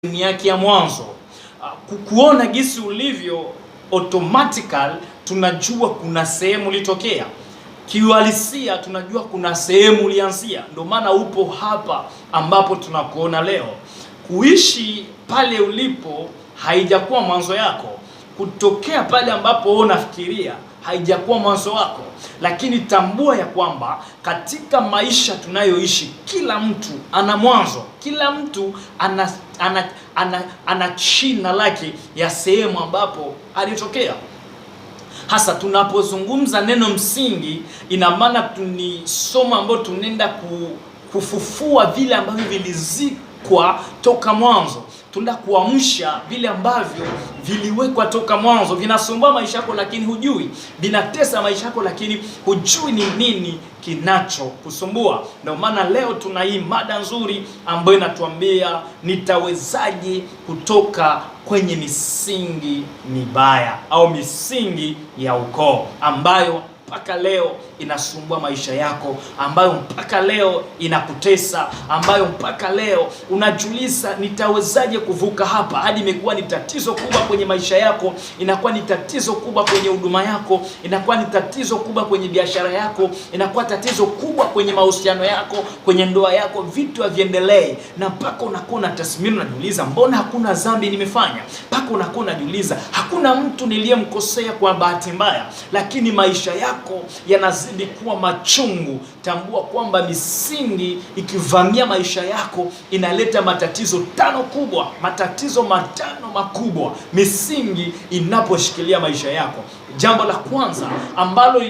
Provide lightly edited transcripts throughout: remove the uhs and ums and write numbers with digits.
Yake ya mwanzo. Kukuona gisi ulivyo automatically tunajua kuna sehemu ulitokea. Kiuhalisia tunajua kuna sehemu ulianzia, ndio maana upo hapa ambapo tunakuona leo. Kuishi pale ulipo haijakuwa mwanzo yako, kutokea pale ambapo wewe unafikiria haijakuwa mwanzo wako, lakini tambua ya kwamba katika maisha tunayoishi kila mtu ana mwanzo, kila mtu ana china lake ya sehemu ambapo alitokea. Hasa tunapozungumza neno msingi, ina maana ni somo ambayo tunaenda kufufua vile ambavyo vilizikwa toka mwanzo, tunaenda kuamsha vile ambavyo viliwekwa toka mwanzo. Vinasumbua maisha yako, lakini hujui, vinatesa maisha yako, lakini hujui ni nini kinachokusumbua. Ndio maana leo tuna hii mada nzuri ambayo inatuambia nitawezaje kutoka kwenye misingi mibaya au misingi ya ukoo ambayo mpaka leo inasumbua maisha yako, ambayo mpaka leo inakutesa, ambayo mpaka leo unajiuliza nitawezaje kuvuka hapa, hadi imekuwa ni tatizo kubwa kwenye maisha yako, inakuwa ni tatizo kubwa kwenye huduma yako, inakuwa ni tatizo kubwa kwenye biashara yako, inakuwa tatizo kubwa kwenye mahusiano yako, kwenye ndoa yako, vitu haviendelei, na mpaka unakuwa unatathmini, unajiuliza mbona hakuna dhambi nimefanya, mpaka unakuwa unajiuliza hakuna mtu niliyemkosea kwa bahati mbaya, lakini maisha yako yanazidi kuwa machungu. Tambua kwamba misingi ikivamia maisha yako inaleta matatizo tano kubwa, matatizo matano makubwa misingi inaposhikilia maisha yako. Jambo la kwanza ambalo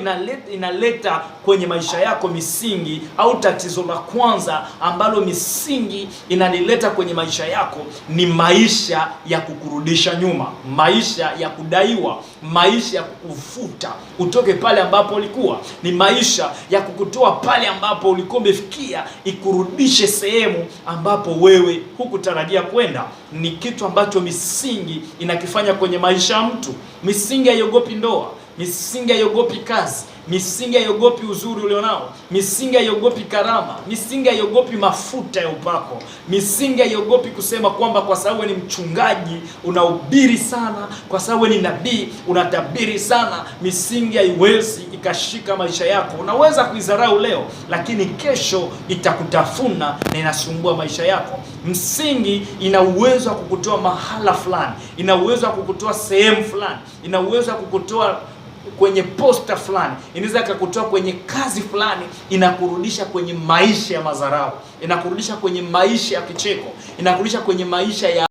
inaleta kwenye maisha yako misingi, au tatizo la kwanza ambalo misingi inalileta kwenye maisha yako ni maisha ya kukurudisha nyuma, maisha ya kudaiwa, maisha ya kukufuta utoke pale ambapo ulikuwa, ni maisha ya kukutoa pale ambapo ulikuwa umefikia, ikurudishe sehemu ambapo wewe hukutarajia kwenda. Ni kitu ambacho misingi inakifanya kwenye maisha ya mtu. Misingi haiogopi ndoa, misingi haiogopi kazi, misingi haiogopi uzuri ulionao, misingi haiogopi karama, misingi haiogopi mafuta ya upako, misingi haiogopi kusema kwamba kwa sababu ni mchungaji unahubiri sana, kwa sababu ni nabii unatabiri sana. Misingi haiwezi ikashika maisha yako. Unaweza kuidharau leo, lakini kesho itakutafuna na inasumbua maisha yako. Msingi ina uwezo wa kukutoa mahala fulani, ina uwezo wa kukutoa sehemu fulani, ina uwezo wa kukutoa kwenye posta fulani, inaweza ikakutoa kwenye kazi fulani, inakurudisha kwenye maisha ya madharau, inakurudisha kwenye maisha ya kicheko, inakurudisha kwenye maisha ya